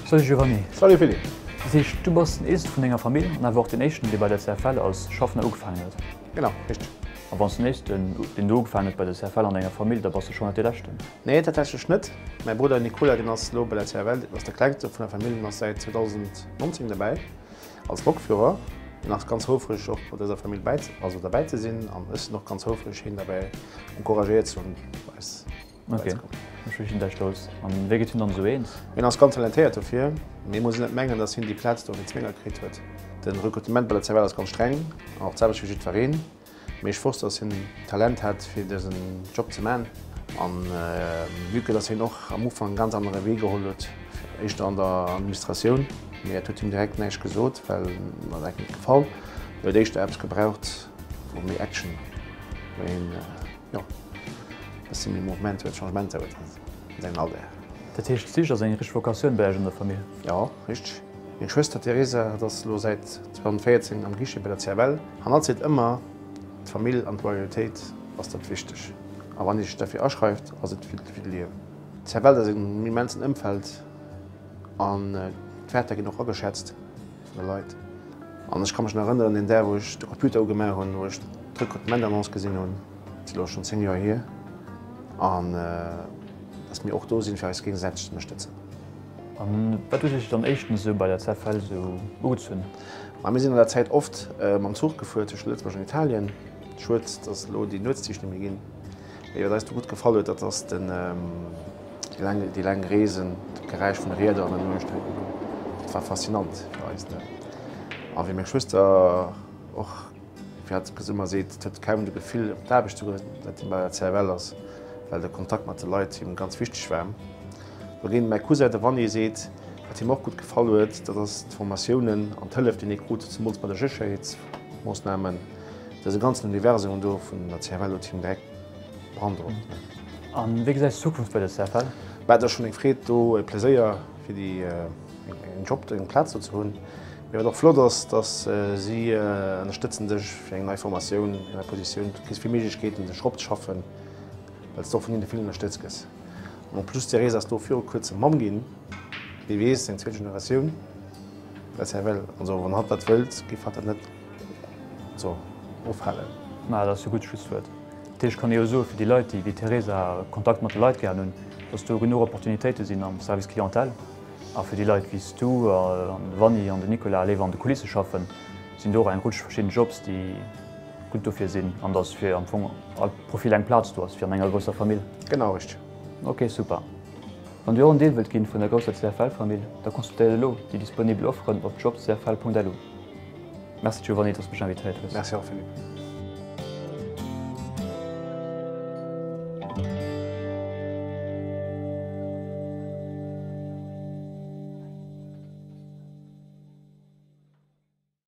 Salut Giovanni. Salut Philippe. Dat heescht, du bass den eelste vun denger Famill an awer och den éischten, dee bei der CFL als Schaffner ugefaangen huet. Genau, richteg. A wann s den éischten, deen do ugefaangen huet bei der CFL an denger Famill, da bass de schonn net dee leschten. Nee, tatsächlech net. Mäi Brudder Nicolas, deen ass elo bei der CFL, deen ass de klengste vun der Famill, deen ass säit 2019 derbäi als Lokführer. Hien ass ganz houfreg och bei dëser Famill bäi, also derbäi ze sinn an ech sinn och ganz houfreg hien derbäi encouragéiert ze hunn bei eis derbäi ze kommen. Ok, ech wënschen dech stolz. An wéi gëtt hien dann esou eens? Hien ass ganz talentéiert dofir, mee muss een net mengen, datt hien déi Plaz do wéinst menger kritt huet. De Rekrutement bei der CFL ass ganz streng an och d'selwecht fir jiddwereen. Mee ech wosst, dass hien Talent hat fir dësen Job ze man. An vue que dass hien och am Ufank en ganz anere Wee geholl huet, éischter an der Administratioun, mee dat huet him direkt näischt gesot, well him dat enk net gefall. Hien huet éischter eppes gebraucht, wou méi Action, wou hien, jo, e bësse méi Mouvement huet, Changementer huet an sengem Alldag. Dat heescht, d'Zich ass eng richteg Vocatioun bei Iech an der Famill? Jo, richteg. Meng Schwëster Teresa, hat ass elo säit 2014 am Guichet bei der CFL. An hatt seet ëmmer, D'Famill an d'Loyautéit ass dat wichteg. A wann ee sech derfir aschreift, ass et fir d'Liewen. D'CFL ass en immensen Ëmfeld an d'Wäerter ginn och ageschätzt vun de Leit. An ech ka mech nach erënneren, deen Dag, wou ech de Computer ugemaach hunn, wou ech d'Rekrutementannonce gesinn hunn, dat ass elo schonn 10 Joer hier, an dass mir och do sinn, fir eis géigesäiteg ze ënnerstëtzen. A wat huet Iech dann éischtens esou bei der CFL esou ugezunn? Ma mir sinn an der Zäit oft mam Zuch gefuer tëschent Lëtzebuerg an Italien. Schued, dass et elo déi Nuetszich net méi ginn. Mee wat eis do gutt gefall huet, dat ass den, déi laang, déi laang Reesen, d'Geräisch vun de Rieder an der Nuecht. Dat war faszinant fir eis, ne? A wéi meng Schwëster och, wéi hatt ëmmer seet, et huet kaum de Gefill op d'Aarbecht ze goen, säit hien bei der CFL ass, well de Kontakt mat de Leit him ganz wichteg war. Dogéint mäi Cousin, de Wanni, seet, wat him och gutt gefall huet, dat ass d'Formatiounen an d'Hëllef, déi ee krut, zemools bei de Sécherheetsmoossnamen. Dëse ganzen Universum do vun der CFL huet him direkt beandrockt. A wéi gesäis d'Zukunft bei der CFL? Bah, et ass schonn eng Freed do, e Pleséier fir déi eng Job, eng Plaz do ze hunn. Mee wat och flott ass, dass si ënnerstëtzen dech fir eng nei Formatioun, eng nei Positioun. Du kriss vill Méiglechkeeten, dech eropzeschaffen, well s de och vun hinne vill ënnerstëtzt gëss. En plus d'Theresa ass do viru kuerzem Mamm ginn, wie weess, eng zweet Generatioun, dat ass well, also wann hatt dat wëllt, géif hatt dat net also ofhalen. Ma dat ass e gutt Schlusswuert. Dat heescht, kann ee jo soe fir déi Leit, déi wéi d'Theresa Kontakt mat de Leit gären hunn, datt do genuch Opportunitéite sinn am Service Clientèle. A fir déi Leit wéi s du an de Wanni an den Nicolas léiwer an de Kulisse schaffen, sinn do och eng Rutsch verschidden Jobs, déi gutt dofir sinn an dass fir am Fong all Profil eng Plaz do ass fir an enger grousser Famill. Genau richteg. Ok super. Wann dir och en Deel wëllt ginn vun der grousser CFL Famill, da consultéiert elo déi disponibel Offeren op jobscfl.lu. Merci Giovanni, dass du mech invitéiert hues. Merci och Philippe.